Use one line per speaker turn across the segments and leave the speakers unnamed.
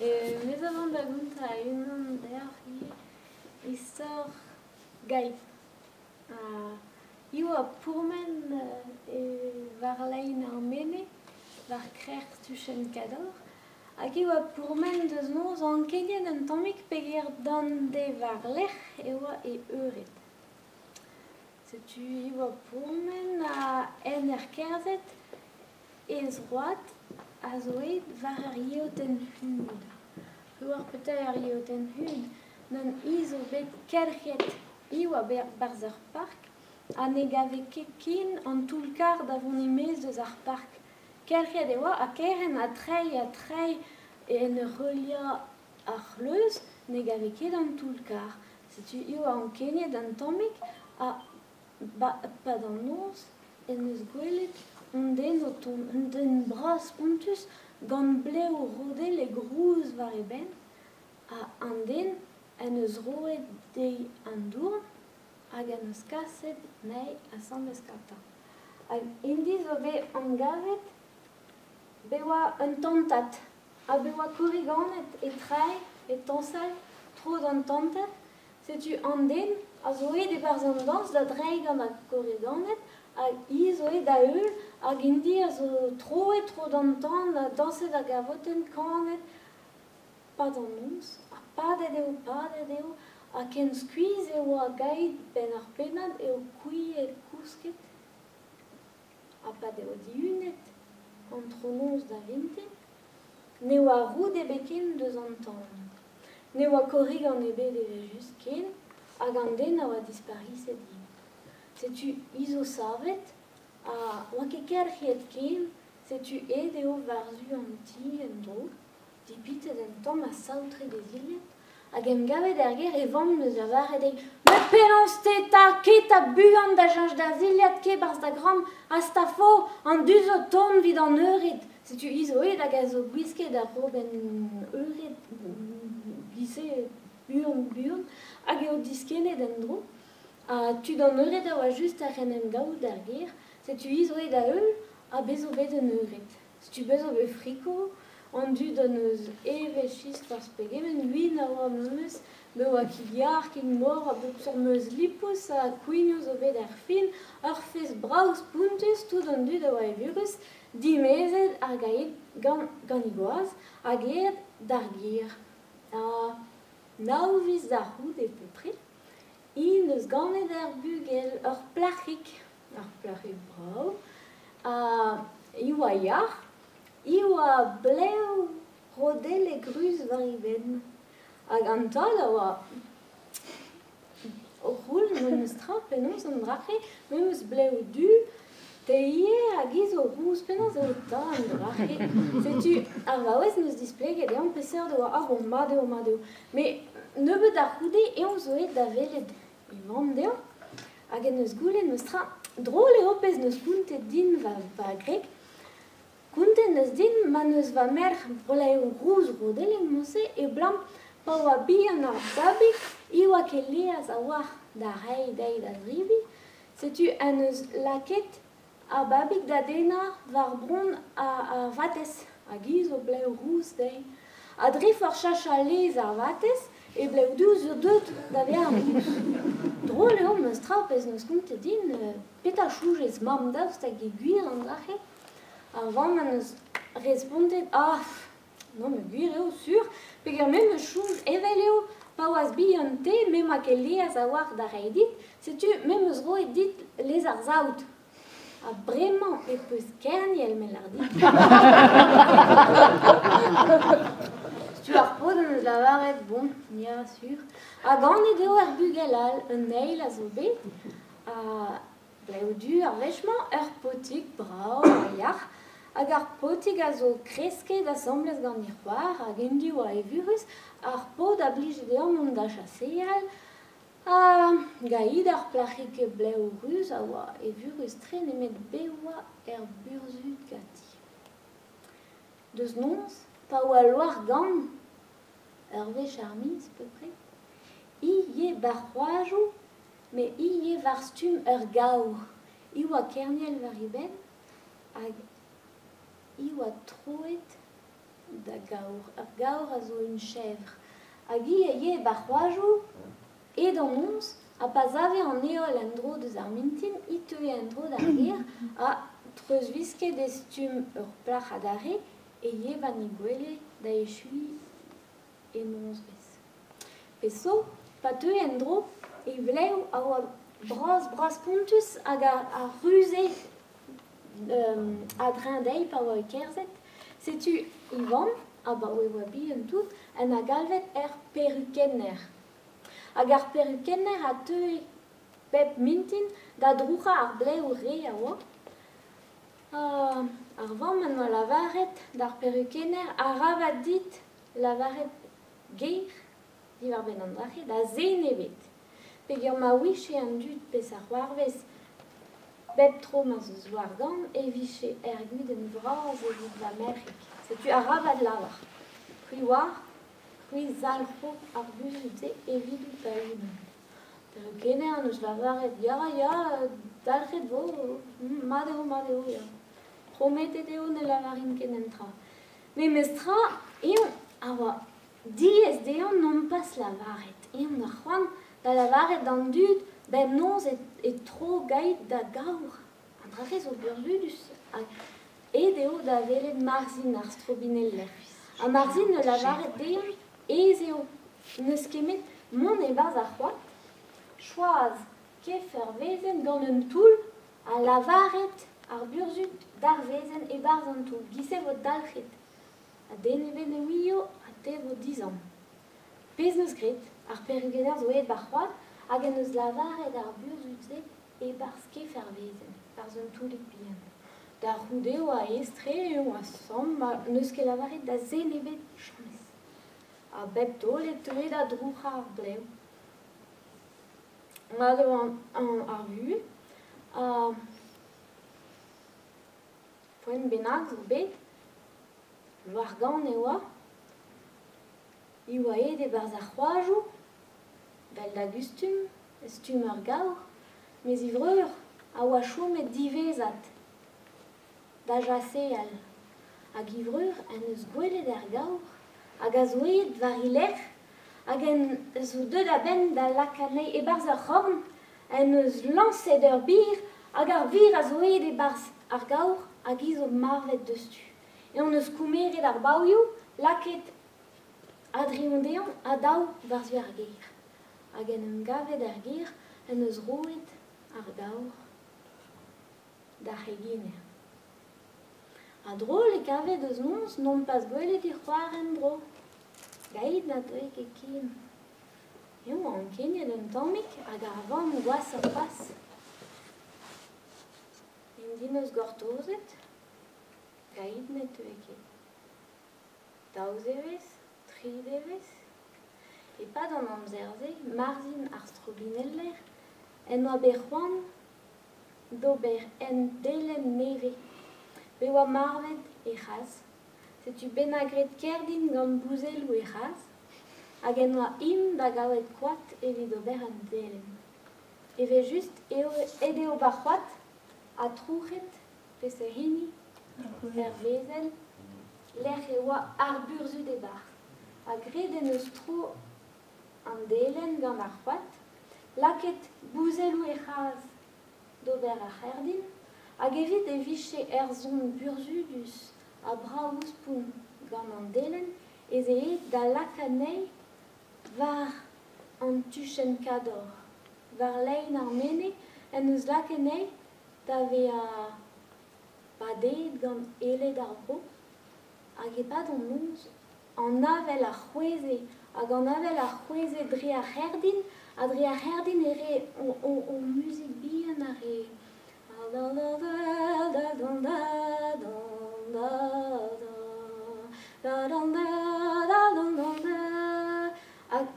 Me zo vont da gontañ unan deoc'h ivez, istor Gaid. Hi oa pourmen war-lein ar menez, war krec'h tuchenn Kador, hag hi oa pourmen deus noz ankeniet un tammig peger d'an deiz war-lerc'h e oa e eured. Setu hi oa pourmen ha en ur kerzhet he zroad a zo aet war ur yeotenn hud. Peogwir petra eo ar yeotenn hud? Nann, hi zo bet kelc'hiet. Hi oa 'barzh ur park ha ne gave ket ken an toull-karr da vont e-maez eus ar park. Kelc'hiet e oa ha kerent ha treiñ ha treiñ en ur heuliañ ar c'hleuz ne gave ket an toull-karr. Setu hi oa ankeniet un tammig ha 'pad an noz en deus gwelet un den o tont, un den bras-spontus gant blev rodellek rous war e benn ha an den en deus roet dezhi an dourn hag en deus kaset anezhi asambles gantañ. Hag int-i zo bet emgavet bet oa un tantad ha bet oa korriganed e treiñ, e tañsal tro d'an tantad. Setu an den a zo aet e-barzh an dañs da dreiñ gant ar korriganed hag hi zo aet da-heul hag int-i a zo troet tro d'an tan ha dañset ar gavotenn, kanet 'pad an noz. Ha padet eo, padet eo ha ken skuizh e oa Gaid 'benn ar pennad eo kouezhet kousket. Ha pa deo dihunet antronoz da vintin, ne oa roud ebet ken deus an tan. Ne oa korrigan ebet evel-just ken hag an den a oa dispariset ivez. Setu hi zo savet ha 'oa ket kelc'hiet ken, setu aet eo war-zu an ti en-dro, dipitet un tamm ha saotret e zilhad. Hag emgavet er gêr e vamm 'neus lavaret dezhi Met penaos te 'ta ket 'ta buan da cheñch da zilhad ket 'barzh da gambr hast afo an dud zo 'tont 'vit an eured. Setu hi zo aet hag a zo gwisket ar robenn eured giz-se buan-buan hag eo diskennet en-dro. Ha tud an eured a oa just oc'h en em gavout er gêr. Setu hi zo aet da heul ha bez zo bet un eured. Setu bez zo bet friko, an dud en deus evet chistr forzh pegement, gwin a oa memes, me oa kig-yar, kig-mor, a bep seurt meuz lipous ha kouignoù zo bet er fin, ur fest brav-spontus, tout an dud a oa evurus, dimezet hag aet gant, gant he gwaz, hag aet d'ar gêr. Ha nav viz da c'houde peupred, hi 'neus ganet ur bugel, ur plac'hig. Ar plac'hig brav ha hi oa yac'h, hi oa blev rodellek ruz war he benn. Hag an tad a oa o c'houll memes tra penaos an dra-se, memes blev du, te ivez hag hi zo rouz, penaos eo 'ta an dra-se? Setu ar vaouez 'neus displeget dezhañ peseurt e oa, ah bon, mat eo, mat eo. Met nebeut a-c'houde eñ zo aet da welet E vamm dezhañ hag en deus goulenn meus tra drol eo pezh 'neus kontet din va va gwreg. Kontet 'neus din ma 'neus va merc'h brelaeoù rouz rodellek mod-se e blam pa oa bihan ar babig e oa ket laezh a-walc'h da reiñ dezhi da zebriñ. Setu en deus lakaet ar babig da dennañ war bronn ar vatezh hag hi zo blev rous dezhi. Ha dre forzh cheñchañ laezh ar vatezh e blev du zo deuet da vezañ rous. Drol eo meus tra pezh 'neus kontet din petra soñjez mamm daoust hag eo gwir an dra-se? Ar vamm en deus respontet ah Non, met gwir eo, sur, peger me 'meus soñj evel eo pa oas bihan-te me 'ma ket laezh a-walc'h da reiñ dit, setu me 'meus roet dit laezh ar saout. Ha bremañ e peus kerniel, me lâr dit. Setu ar paotr en deus lavaret, bon, ya, sur. Ha ganet eo ar bugel all, un eil a zo bet, ha Blev du ar wech-mañ, ur paotrig brav ha yac'h, hag ar paotrig a zo kresket asambles gant e c'hoar hag int-i oa evurus, ar paotr a blije dezhañ mont da chaseal, ha Gaid ar plac'hig blev ruz a oa evurus-tre nemet bev oa er burzhud ganti. Deus noz, pa oa loar-gann, ur wech ar miz peupred, hi ivez 'bar c'hoajoù Met ivez war stumm ur gavr. Hi oa kerniel war he benn hag hi oa troet da gaour. Ur gaour a zo une chèvre. Hag hi a yae ba'r c'hoajoù hed an noz, ha pa save an heol en-dro deus ar mintin, hi teue en-dro d'ar gêr ha treuzwisket e stumm ur plac'h adarre e yae war he gwele da echuiñ e nozvezh. Pezh zo, pa teue en-dro, e vlev a oa bras-bras-spontus hag a ruze a-dreñv dezhi pa oa kerzhet. Setu e vamm, abaoe e oa bihan-tout, en a galvet er perukenner. Hag ar perukenner a teue bep mintin da drouc'hañ ar blev re a oa. Ar vamm en doa lavaret d'ar perukenner arabat dit lavaret ger diwar-benn an dra-se da zen ebet. Peogwir ma ouije an dud peseurt c'hoarvez bep tro ma'z eus war-gan e vije ur gudenn vras evit va merc'hig. Setu arabat lavar. C'hwi 'oar, c'hwi 'zalc'ho ar buzhug-se evidout da-unan. Perukenner en deus lavaret ya, ya, dalc'het 'vo, mat eo, mat eo, ya. Prometet eo ne lavarin ket netra. Memes tra, eñ a oa diaes dezhañ nompas lavaret. Eñ 'noa c'hoant da lavaret d'an dud bemnoz e tro Gaid da gaour. An dra-se zo burzhudus. Hag aet eo da welet Marzhin ar strobineller. Ha Marzhin 'neus lavaret dezhañ aes eo, n'eus ket 'met mont e-barzh ar c'hoad, choaz kef ur wezenn gant un toull ha lavaret ar burzhud d'ar wezenn e-barzh an toull. Giz-se 'vo dalc'het. Ha den ebet ne ouio ha te 'vo dizamm. Pezh 'neus graet, ar perukenner zo aet ba'r c'hoad hag en deus lavaret ar burzhud-se e-barzh kef ar wezenn, barzh un toullig bihan. Da c'houde e oa aes-tre, e oa samm ha n'eus ket lavaret da zen ebet james. Ha bep taol e teue da drouc'hañ ar blev. Mat eo ar vuhez ha poent bennak zo bet, loar-gann e oa. E oa aet e-barzh ar c'hoajoù, 'vel da gustum, e stumm ur gaour, mes e vreur a oa chomet diwezhat da chaseal. Hag e vreur en deus gwelet ar gaour hag a zo aet war e lerc'h hag en zo deuet a-benn da lakaat anezhi e-barzh ur c'horn, en deus lañset ur bir hag ar bir a zo aet e-barzh ar gaour hag hi zo marvet diouzhtu. Eñ 'neus komeret ar bavioù, lakaet a-dreñv dezhañ ha dav war-zu ar gêr. Hag en em gavet er gêr en deus roet ar gaour d'ar c'heginer. Ha drol e kave deus noz nompas gwelet e c'hoar en-dro. Gaid na deue ket ken. Eñ oa ankeniet un tammig hag ar vamm gwashoc'h c'hoazh. Int 'neus gortozet, Gaid ne teue ket. Daou zevezh, tri devezh. E-pad an amzer-se, Marzhin ar strobineller en doa bet c'hoant d'ober un delenn nevez. Bet oa marvet e c'hazh. Setu benañ graet kerdin gant bouzelloù e c'hazh hag en doa int da gaout koad evit ober un delenn. Evel-just eo aet eo ba'r c'hoad ha trouc'het peseurt hini er wezenn lec'h e oa ar burzhud e-barzh. Ha graet en deus tro an delenn gant ar c'hoad, lakaet bouzelloù e c'hazh d'ober ar c'herdin, hag evit e vije ur son burzhudus ha brav-ouzhpenn gant an delenn ez eo aet da lakaat anezhi war an tuchenn kador. War lein ar menez en deus lakaet anezhi da vezañ padeet gant aeled ar vro hag e-pad an noz an avel a c'hwezhe hag an avel a c'hwezhe dre ar c'herdin ha dre ar c'herdin e rae o muzik bihan a rae Hag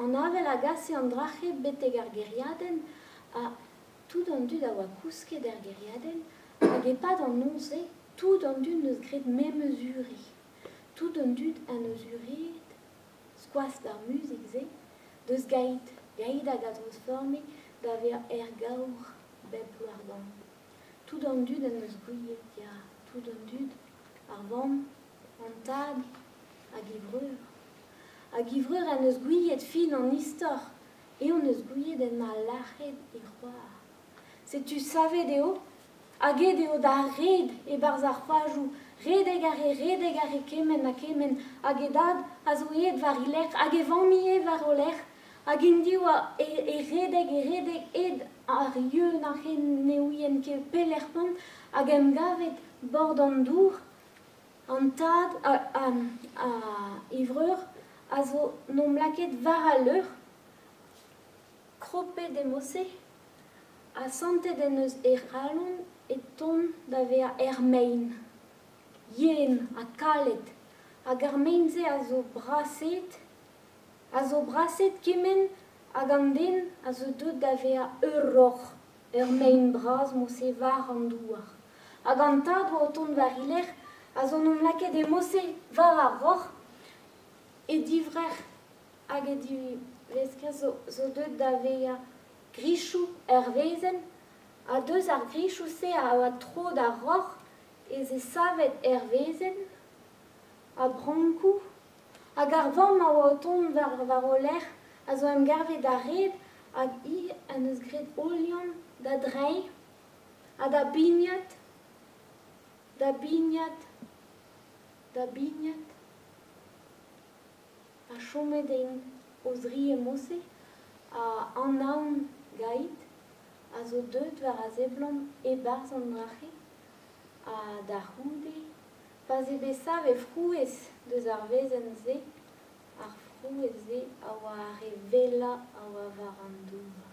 an avel a gase an dra-se betek ar gêriadenn ha tout an dud a oa kousket er gêriadenn hag e-pad an noz-se tout an dud 'neus graet memes ure. Tout an dud a 'neus ureet skoaz d'ar muzik-se deus Gaid, Gaid hag a dreuzforme da vezañ er gaour bep loar-gann. Tout an dud en deus gouiet, ya, tout an dud, ar vamm, an tad Hag e vreur en deus gouiet fin an istor. Eñ en deus gouiet en doa lâret e c'hoar. Setu savet eo, hag aet eo d'ar red e-barzh ar c'hoajoù. Redek a rae, redek a rae kement ha kement, hag e dad a zo aet war e lerc'h, hag e vamm ivez war o lerc'h, hag int a oa é redek, é redek, aet ar yeun ar c'hen ne ouient ket pelec'h mont, hag em gavet bord an dour, an tad ha e vreur a zo 'n om lakaet war al leur, kropet e mod-se, ha santet en deus e c'halon é tont da vezañ er mein, yen ha kalet, hag ar mein-se a zo brasaet, a zo brasaet kement hag an den a zo deuet da vezañ ur roc'h, ur mein bras mod-se war an douar. Hag an tad oa o tont war e lerc'h a zo 'n om lakaet e mod-se war ar roc'h, e divrec'h hag e divesker zo deuet da vezañ grichoù er wezenn, ha deus ar grichoù-se a oa tro d'ar roc'h ez eo savet er wezenn ha brankoù, hag ar vamm a oa o tont war o lerc'h a zo em gavet d'ar red hag hi en deus graet holion da dreiñ ha da bignat, da bignat, da bignat. Ha chomet int o-zri e mod-se, ha Anaon Gaid a zo deuet war a seblant e-barzh an dra-se, ha da c'houde, pa'z eo bet savet frouezh deus ar wezenn-se, ar frouezh-se a oa ar re wellañ a oa war an douar.